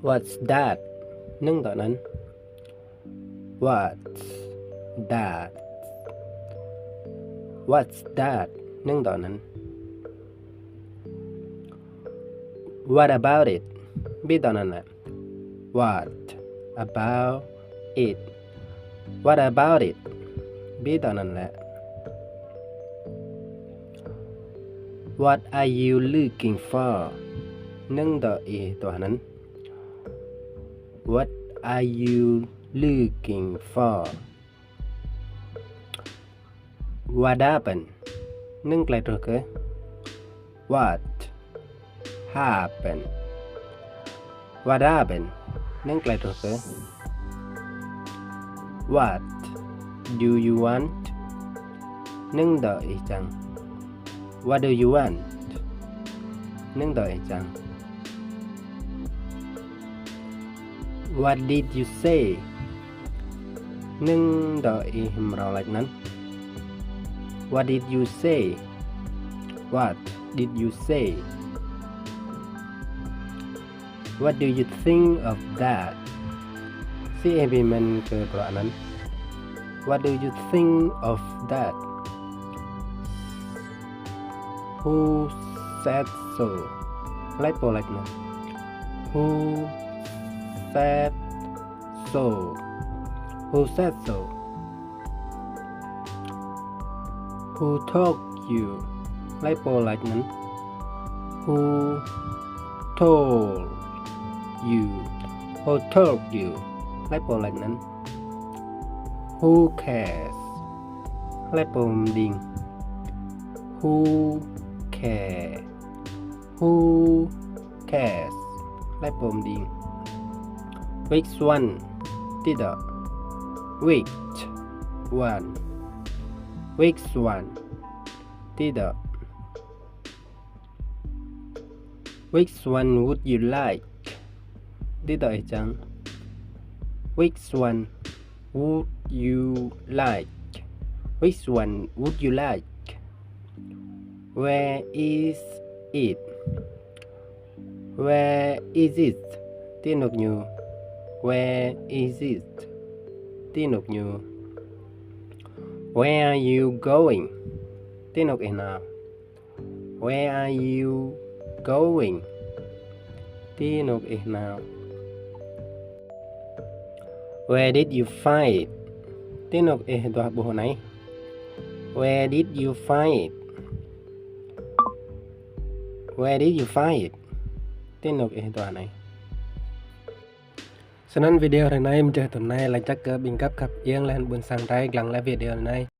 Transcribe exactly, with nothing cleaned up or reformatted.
What's that? Nưng dŏ anăn. What's that? What's that? Nưng dŏ anăn. What about it? Bi dŏ anăn lĕ. What about it? What about it? Bi dŏ anăn lĕ. What are you looking for? Nưng dŏ ih duah anăn. What are you looking for? What happened? Nưng klei truh kơ. What happened? What happened? Nưng klei truh kơ. What do you want? Nưng dŏ ih čiăng. What do you want? Nưng dŏ ih čiăng. What did you say? Nưng dŏ ih mrâo lač anăn. What did you say? What did you say? What do you think of that? Si ih bi mĭn kơ bruă anăn? What do you think of that? Who said so? Hlei pô lač anăn? Who said so? Who said so? Who told you? Hlei pô lač anăn? Who told you? Who told you? Hlei pô lač anăn? Who cares? Hlei pô mđing? Who care? Who cares? Hlei pô mđing? Which one? Ti dŏ. Which one? Which one? Ti dŏ. Which one would you like? Ti dŏ ih čiăng. Which one would you like? Which one would you like? Where is it? Where is it? Ti anôk ñu? Where is it? Ti anôk ñu? Where are you going? Ti anôk ih nao? Where are you going? Ti anôk ih nao? Where did you find it? Ti anôk ih duah ƀuh anei? Where did you find it? Where did you find it? Ti anôk ih duah anei? Snăn video hruê anei mjeh tui anei, lač jăk kơ ƀĭng găp khăp iêng leh anăn ƀuôn sang drei dlăng leh video anei.